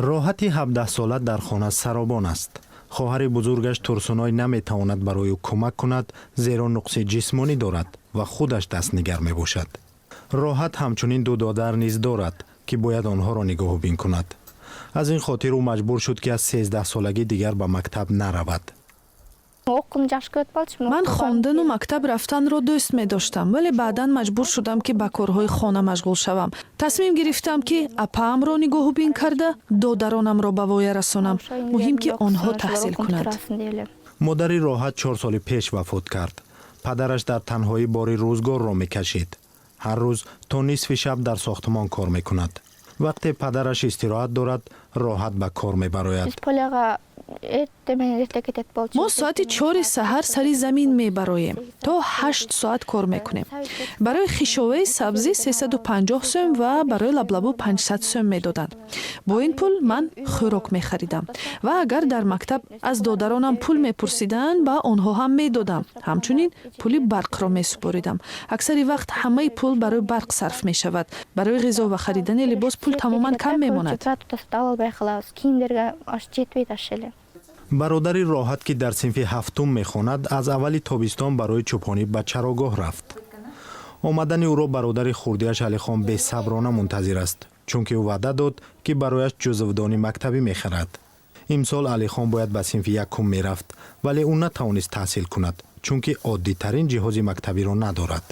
Роҳати 17сола дар хона саробон аст. Хоҳари бузургаш Турсуной наметавонад барои ӯ кӯмак кунад, зеро нуқси ҷисмонӣ дорад ва худаш дастнигар мебошад. Роҳат ҳамчунин ду додар низ дорад, ки бояд онҳоро нигоҳубин кунад. Аз ин хотир ӯ маҷбур шуд, ки аз 13солагӣ дигар ба мактаб наравад. Окууну жакшы көрөт болчумун. Ман хондану мактаб рафтанро дӯст медоштам, вале баъдан маҷбур шудам, ки ба корҳои хона машғул шавам. Тасмим гирифтам, ки апаамро нигоҳубин карда, додаронамро ба воя расонам. Муҳим, ки онҳо таҳсил кунанд. Модари Роҳат 4 соли пеш вафот кард. Падараш дар танҳоӣ бори рӯзгорро мекашид. Ҳар рӯз то нисфи шаб дар сохтмон кор мекунад. Вақте падараш истироҳат дорад, Роҳат ба кор мебарояд. Биз поляга эртең менен эрте кетет болчубуз. Мо соати 4-и саҳар сари замин мебароем, то 8 соат кор мекунем. Барои хишоваи сабзӣ 350 сӯм ва барои лаблабу 500 сӯм медоданд. Бо ин пул ман хӯрок мехаридам ва агар дар мактаб аз додаронам пул мепурсиданд, ба онҳо ҳам медодам. Ҳамчунин пули барқро месупоридам. Аксари вақт ҳамаи пул барои барқ сарф мешавад. Барои ғизо ва харидани либос пул тамоман кам мемонад. Ала албай калабыз, кийимдерге аш жетпейт аш эле. Бародари Роҳат, ки дар синфи ҳафтум мехонад, аз аввали тобистон барои чӯпонӣ ба чарогоҳ рафт. Омадани ӯро бародари хурдиаш Алихон бесаброна мунтазир аст, чунки ӯ ваъда дод, ки барояш ҷузвдони мактабӣ мехарад. Имсол Алихон бояд ба синфи якум мерафт, вале ӯ натавонист таҳсил кунад, чунки оддитарин ҷиҳози мактабиро надорад.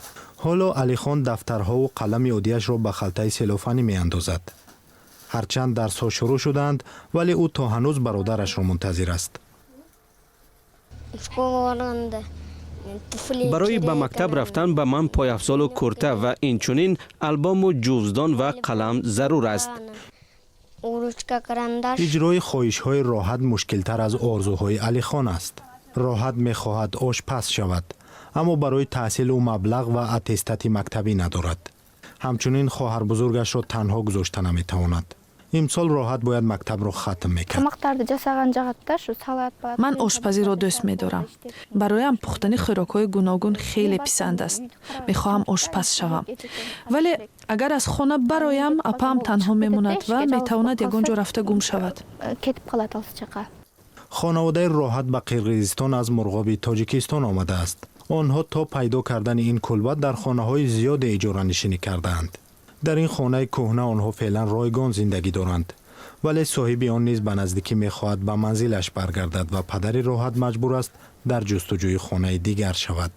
Ҳоло Алихон дафтарҳову қалами оддиашро ба халтаи селофанӣ меандозад. Ҳарчанд дарсҳо шурӯъ шудаанд, вале ӯ то ҳанӯз бародарашро мунтазир аст. Школага барганда туфли. Барои ба мактаб рафтан ба ман пойафзолу курта ва инчунин албому ҷуздон ва қалам зарур аст. Ручка, карандаш. Иҷрои хоҳишҳои Роҳат мушкилтар аз орзуҳои Алихон аст. Роҳат мехоҳад ошпаз шавад, аммо барои таҳсил ӯ маблағ ва аттестати мактабӣ надорад. Ҳамчунин хоҳарбузургашро танҳо гузошта наметавонад. Имсол Роҳат бояд мактабро хатм мекард. Тамактарды жасаган жагат да, ушу салат. Ман ошпазиро дӯст медорам. Бароям пухтани хӯрокҳои гуногун хеле писанд аст. Мехоҳам ошпаз шавам, вале агар аз хона бароям, апаам танҳо мемонад ва метавонад ягон ҷо рафта гум шавад. Кетип калат алыс жака. Хонаводаи Роҳат ба Қирғизистон аз Мурғоби Тоҷикистон омадааст. Онҳо то пайдо кардани ин кулба дар хонаҳои зиёде иҷоранишинӣ кардаанд. Дар ин хонаи кӯҳна онҳо феълан ройгон зиндагӣ доранд, вале соҳиби он низ ба наздикӣ мехоҳад ба манзилаш баргардад ва падари Роҳат маҷбур аст дар ҷустуҷӯи хонаи дигар шавад.